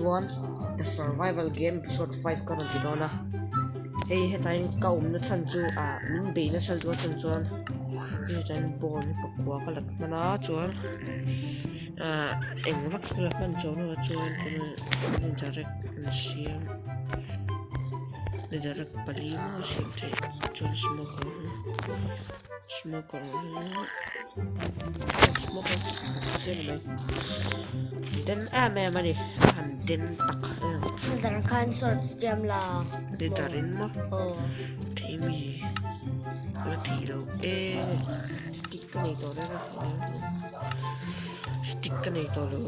chuan The Survival Game Episode 5 ka rawn ti dawn a. Hei hetain ka awmna chhan chu ah min bei nasa luat chhan chuan hetain ball hi pakua ka la hman a chuan ah eng vak ka la hman chuang lo a chuan direct an siam direct pali maw a siam theih chuan smoker Smoker smoker chen mai den em em ani han den tak em dar khan short siam la ni darin maw thei mi la thei lo e stick ka nei tawh reng a stick ka nei tawh lo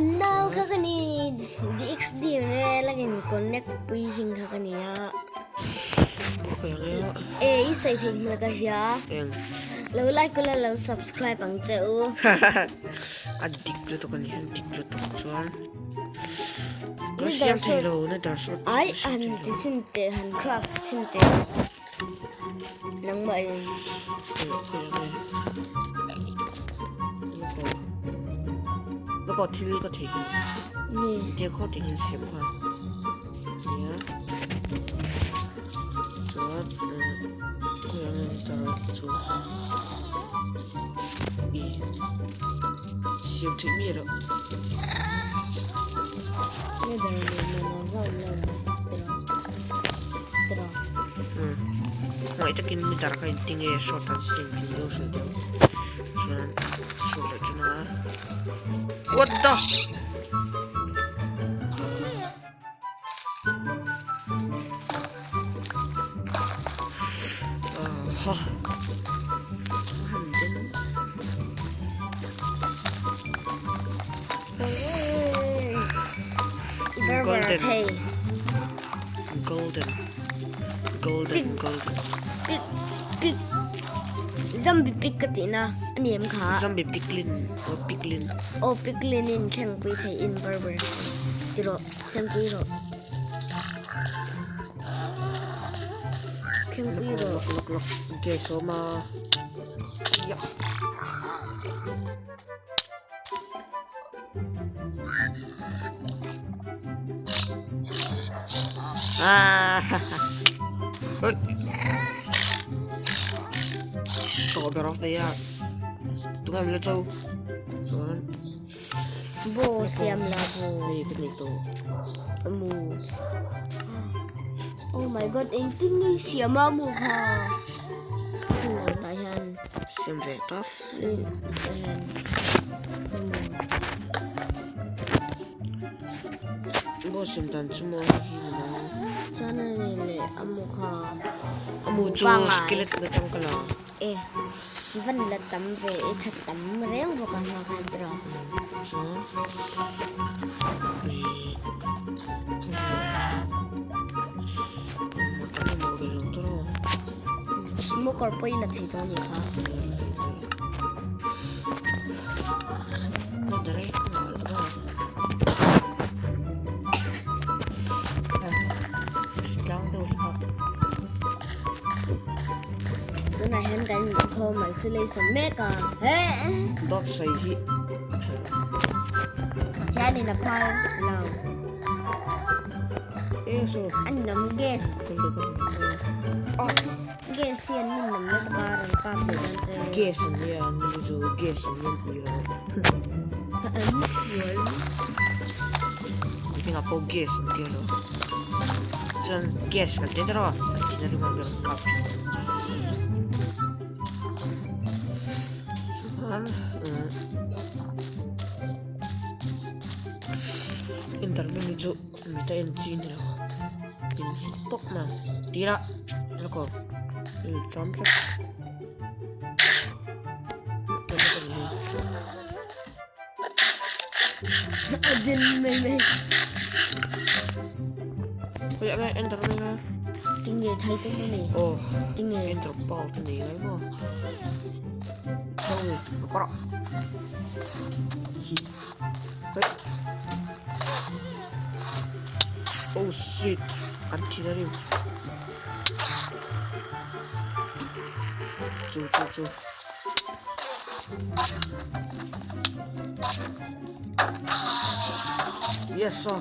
an nau kha ka ni dxd re lagin connect pui hing kha ka ni a E i sawi thei hmel ka hria. Lo like ula lo subscribe ang che u. A dik lutuk a ni a dik lutuk chuan. Ka siam thei lo na dar sawt. Ai han ti chhin teh han craft chhin teh. Nangmah in. Loko thil ka thei. Ni. Te khaw ting siam kha. Nia chuan khawiah nge ni ta chu i siam theih miah loh. Hmangaih takin mi dar kha engtin nge short an siam tih lo hrilh deuh chuan hrilh leh ṭan a what the. Golden. Golden. Golden, golden. Pig, pig. Zombie pig ka tihna a ni em kha? Zombie piglin, oh piglin. Oh piglin in thlengpui thei in barber. Ti rawh, thlengpui rawh. Thlengpui rawh. Lok lok lok. Okay, soma. Ya. Ah. Oi. Chaw ber off there. Tunga mi la chaw. Chuan. Bo siam la bo. Hei ka nei tawh. Amu. Oh my god, engtin nge siam a mu kha. Tah hian. Siam ve tawp. Bo siam dan chu maw hi ni maw. Chuan a ni leh amu kha. Amu chu skeleton atang ka la. E van la tam ve i tha tam reng bawk a hma khan tiraw. Chuan Smoker pawh i la thei dawn ni kha. Tunah hian kan inkhawm isolation mek a. Dawt sawi hi a tha lo. Hianin a phal lo. A ninawm gas. Gas hi an ninawm na taka rawn kap leh dawn che. Gas an nia an ni chu gas an nia pui lo. An sual. Heng ah pawh gas an tia lo. Chuan gas kan tia tawh a, an thin a rim ang ber an kap thin. Chuan interview chu mita en chi ni lo. Tin tawp na tira lako tram tlat. Adin mai mai. Kaya nga enter na nga. Tinge thai tum ni. Oh. Tinge enter pau tu ni ngai mo. Chau kora. Hi. Hey. Oh shit. An thi na rim. Chu chu chu. Yes sir.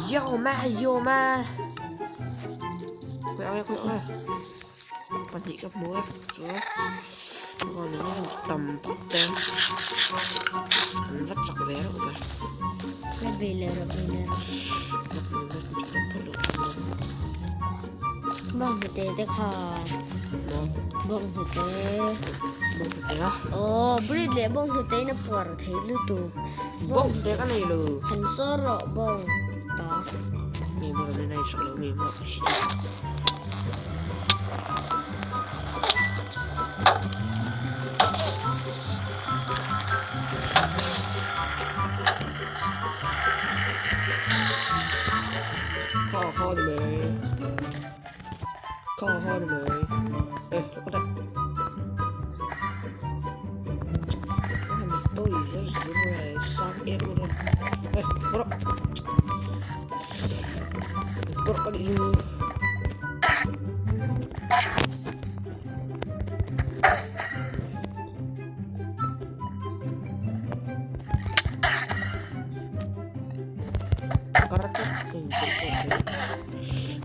Yo man, yo man. Khawi ang e, khawi ang e. Pahnih ka hmu e chuan chuan in han tam phawt te an va chak ve reuh ve. Ka bei leh rawh bei leh rawh. Bawng hnute te kha. Bawng hnute. Bawng hnute a? Aw, bread leh bawng hnute in a puar thei lutuk. Bawng hnute ka nei lo. Han saw rawh bawng ta. Mi maw nei nei sak lo mi maw. Kha kha ni mai. Kha kha ni mai. Eh, có đây. Tôi sẽ sử dụng này sang em luôn. Ê, có đó. Có đó, có đi.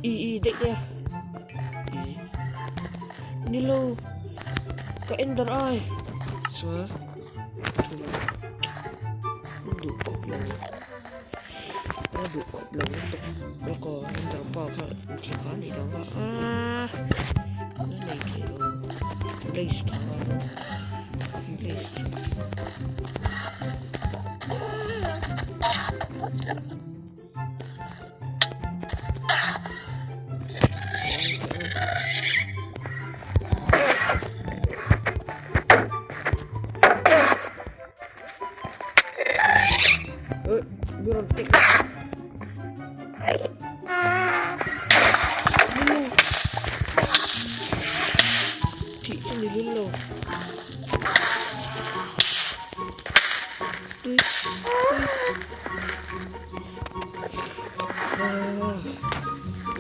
I i daih te i nilo ka en darh ai chuan duh khawp lo ka duh khawp lo lutuk ka en darh pa kha thil kha a nih dang a aaa a nei thei lo blaze tha blaze.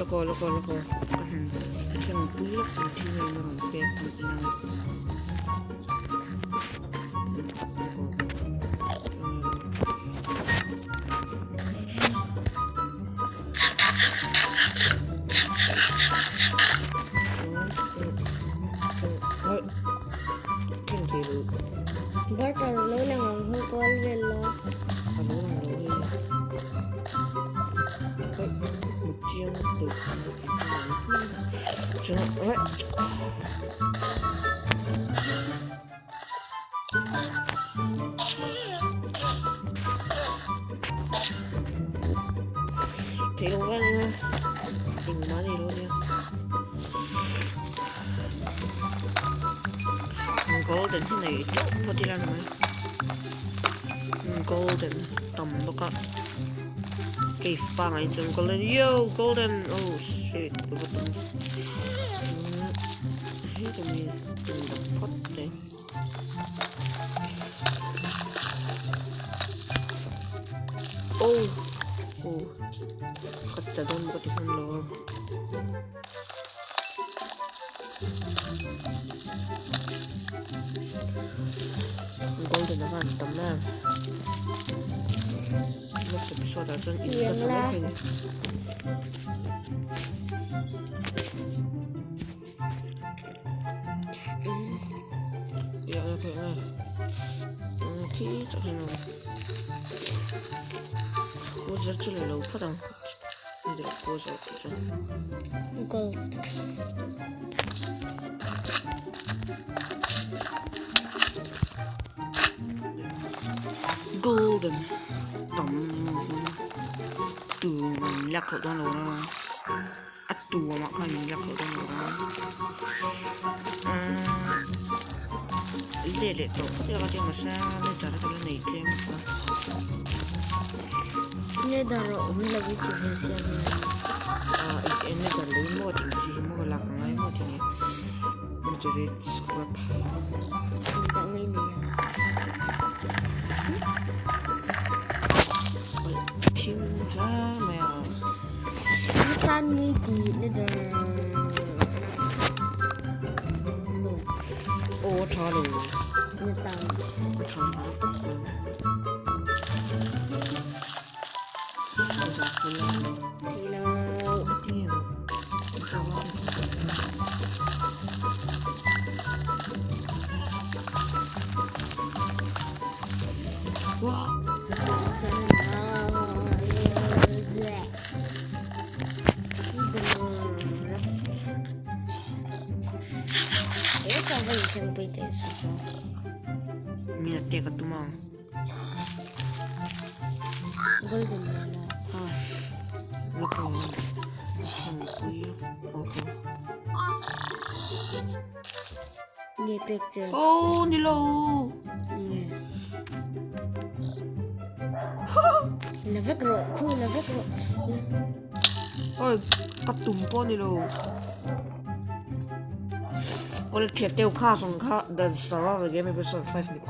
Lakaw lakaw lakaw ka han thleng pui lawk ang thil hei maw rawn pek ang ila thleng thei lo Butter lo lang ang ho kual vel lo. A lo lang lo hei. Hei, mut chiang tawh chuan hei. Thei lo vel nia. Engmah nei lo nia. Golden hi nei teuh phawt ila ni mai. Golden tam bawk a. Cave pangai chuan golden yo golden oh shit ka va tam. Hei ka mi tum dak phawt te. Oh oh ka tla dawn bawk a ti hman lo a. Golden a van tam em next episode ah chuan in ka sa mai thei ni khi tak hian a chu lo phawt ang. Gold. Golden tam tu min lak khalh dawn lo na a tu amah khan min lak khalh dawn lo na leh leh tawh phawt ila ka ti a mahse letter a ka la nei tlem bawk a. Nether a awm lo i ti ve sia nge. Ah eng nether lei maw tih chi hi maw ka lak angai maw tih ni netherite scrap. Engah nge nei a. Thim hle mai a. Tan mi ti nether. No. pawh a tha lo. Na tam. A tha lo tak mai. Thei lo. Tinge maw? A tha lo. Wow. Mi a tek a tum ang. Oh, ni lo. La vek rawh, khu la vek rawh. Oi, ka tum pawh ni lo. Awle thiat deuh kha zawng kha the survival game episode 5 ni phawt.